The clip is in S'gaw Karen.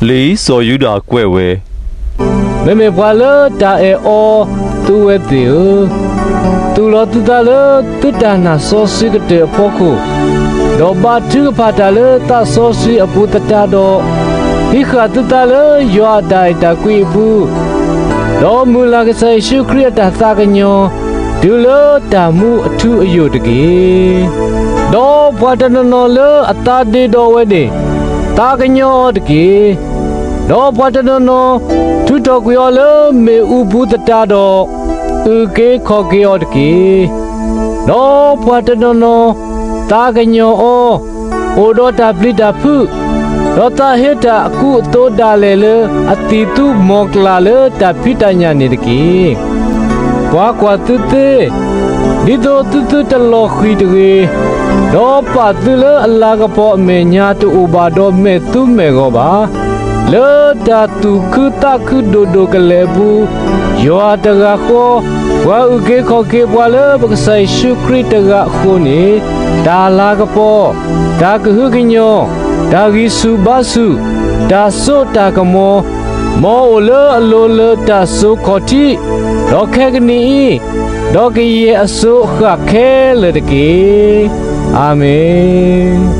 လံာ်စီၤယူဒၤကွဲးဝဲ, မ့မ့ၢ်ပှၤလၢတၢ်အဲၣ်အီၤသုဝဲသ့ၣ်ဧၢ, သူၣ်လီၤသုသးလၢသုတၢ်နာ်စီဆှံကတၢၢ်အဖီခိၣ်, ဒီးဘါထုကဖၣ်တၢ်လၢသးစီဆှံအပူၤသတးဒီး, ဟံးဃာ်သုသးလၢယွၤအတၢ်အဲၣ်တၢ်ကွံအပူၤ, ဒီးမုၢ်လၢ်ကစၢ်ယ့ၣ်ၡူးခရံာ်အတၢ်သးကညီၤ, တုၤလၢတၢ်မူအထူအယိာ်တက့ၢ်. ဒီးပှၤတနီၤနီၤလၢအသးဒ့ဒီးဝဲန့ၣ်, သးကညီၤအီၤတက့ၢ်. ဒီးပှၤတနီၤနီၤထူးထီၣ်ကွံာ်အီၤလၢမ့ၣ်အူပူၤသတးဒီး, အုၣ်က့ၤခီၣ်က့ၤအီၤတက့ၢ်. ဒီးပှၤတနီၤနီၤ သးကညီၤအီၤ, အိၣ်ဒီးတၢ်ပျံၤတၢ်ဖုး, ဒီးသးဟ့တၢ်အကူအသိးဒၣ်လဲာ်လၢအသံၣ်သူမီၢ်ကျၢ်လၢတၢ်ဖံးတၢ်ညၣ်န့ၣ်တက့ၢ်. ကွၢ်ကွၢ်သုသ့, ဒ်သိးသုသုတလီၤဃံၤတဂ့ၤ, ဒီးပာ်သုလၢအလၤကပီၤအမဲာ်ညါတအိၣ်ဘၣ်ဒီးမဲာ်သူမဲာ်ဂီၤဘၣ်. လၢတၢ်သူၣ်ခုသးခုဒိၣ်ဒိၣ်ကလဲာ်အပူၤ, ယွၤတဂၤဃီ, ပှၤအုၣ်က့ၤခီၣ်က့ၤပှၤလၢပကစၢ်ယ့ၣ်ၡူးခရံာ်တဂၤအဃိန့ၣ်, တၢ်လၤကပီၤ, တၢ်ကဟုကညီၤ, တၢ်ဂံၢ်ဆူၣ်ဘါဆူၣ်, တၢ်စိတၢ်ကမီၤ, မ်အိၣ်လၢအလိၤလၢတၢ်စိခီၣ်ထံး, ဒီးခဲကနံၣ်အံၤ, ဒီးကယဲၢ်အစိၤအဃၣ်ခဲလၢာ်တက့ၢ်. အၤမ့ၣ်.